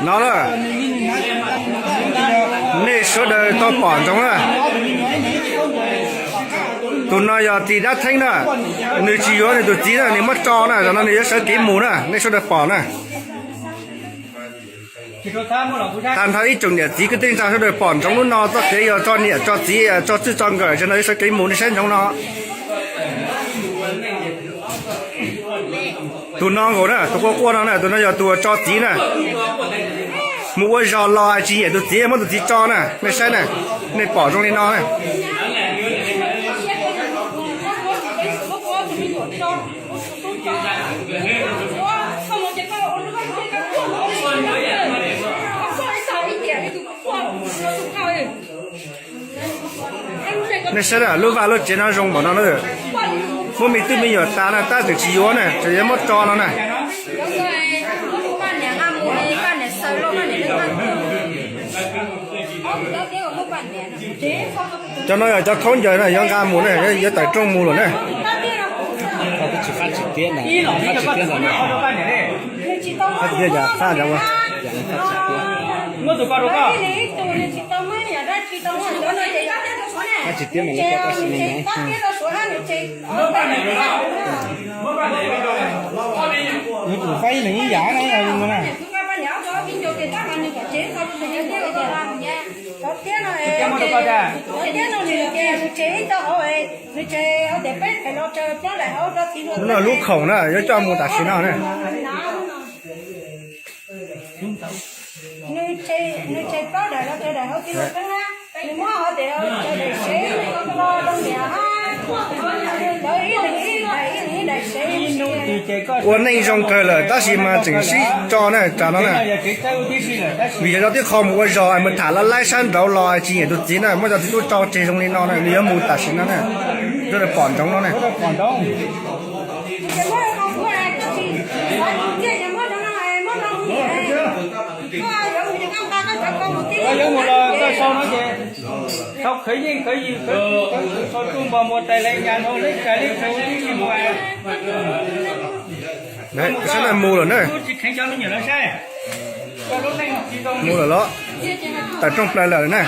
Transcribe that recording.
No na, nej sawv daws tau pom ntsoov na. Tus no yog txiv dab theeb na, nws tsis yuav nws tus txiv na, nws muab tso na, zaum no nws yuav sawv kev mus na, nej sawv daws pom na. Tag nrho ib tsoom niam txiv kwv tij neej tsa sawv daws pom ntsoov lub no, txoj kev yog tso niam tso txiv tso txij txoj nkawm, zaum no yuav sawv kev mus, nej saib ntsoov no. Tus no nkaus na, tus quaj quaj no na, tus no yog tus tso txiv na. Mus ua zog los tsis nyiam tus txiv, muab tus txiv tso na, nej saib na, nej pom zoo li no na. Nej saib lub vaj lub tsev no zoo npaum no na. Muaj me tub me nyuam tas na, tab tseem tsis yuav na, tseem yuav muab tso no na. Cov no yog cov khaub ncaws na, yuav nqa mus na, yuav tawm rooj mus lawm na. Faj tias faj tias faj tias tias mas lawv koj tab sis no na. Yuav tsum faib ib leeg ib yam na, yog li no na. Lub no lub khoom na, yuav coj mus tam sim no na. Ua neej zoo kawg lawm tab sis mas tseem sib tso na, tsam no na. Vim yog cov tib qho mus ua zog mus tham laj laib sab nraud los tsis nyiam tus txiv na, muab cov txiv tub tso tseg zoo li no na, nws yuav mus tam sim no na. Sawv daws pom ntsoov no na. Koj yuav mus los koj sau no ces sau khawv yeej khawv yws khawv tub npog muag tais lais nyas nrog leb kais leb tsuv tib si mus. Sawv daws mus lawm na. Mus lawm los tawm rooj plaws lawm na.